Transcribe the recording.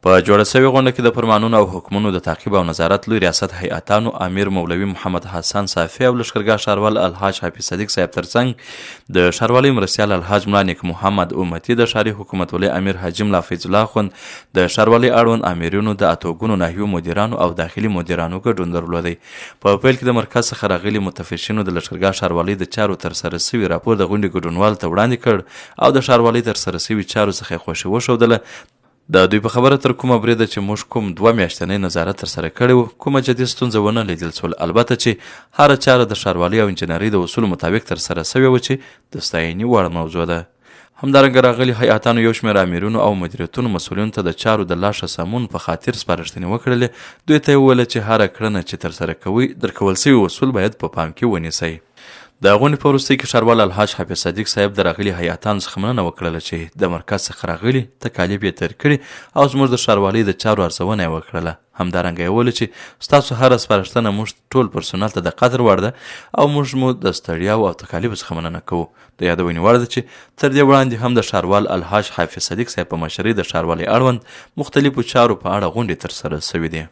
په جوړه شوې غونډه کې د فرمانونو او حکمونو د تعقیب او نظارت لوی ریاست هیئتانو امیر مولوي محمد حسن صافي او لښکرګاه ښاروال الحاج حافظ صدیق صاحب ترڅنګ د ښاروالۍ مرستیال الحاج ملا نیک محمد امتي، د ښاري حکومتولۍ امیر حاجي ملا فیض الله اخوند، د ښاروالۍ اړوند آمرینو، د اتوګونو ناحیو مدیرانو او داخلي مدیرانو ګډون درلودی. په پیل کې د مرکز څخه راغلي متفشینو د لښکرګاه ښاروالۍ د چارو ترسره شوي راپور د غونډې ګډونوالو ته وړاندې کړ او د ښاروالۍ ترسره شوي چارو څخه یې خوښي وښودله. د دوی په خبره تر کومه بریده چې موږ کوم دوه میاشتنی نظارت ترسره کړی و، کومه جدي ستونزه ونه لیدل شول، البته چې هره چاره د ښاروالۍ او انجنیرۍ د اصولو مطابق ترسره شوې وه چې د ستاینې وړ موضوع ده. همدارنګه راغلي هیئتانو یو شمېر آمرینو او مدیریتونو مسؤلینو ته د چارو د لا ښه سمون په خاطر سپارښتنې وکړلې، دوی ته یې وویل چې هره کړنه چې ترسره کوئ، درکول شوي اصول باید په پام کې ونیسئ. د غونډې په وروستۍ کې ښاروال الحاج حافظ صدیق صاحب د راغلي هیئتانو څخه مننه وکړله چې د مرکز څخه راغلي، تکالیف یې تیر کړي او زموږ د ښاروالۍ د چارو ارزونه یې وکړله. همدارنګه یې وویل چې ستاسو هره سپارښتنه موږ ټول پرسونل ته د قدر وړ ده او موږ مو د ستړیاو او تکالیفو څخه مننه کوو. د یادونې وړ ده چې تر دې وړاندې هم د ښاروال الحاج حافظ صدیق صاحب په مشرۍ د ښاروالۍ اړوند مختلفو چارو په اړه غونډې ترسره شوې دي.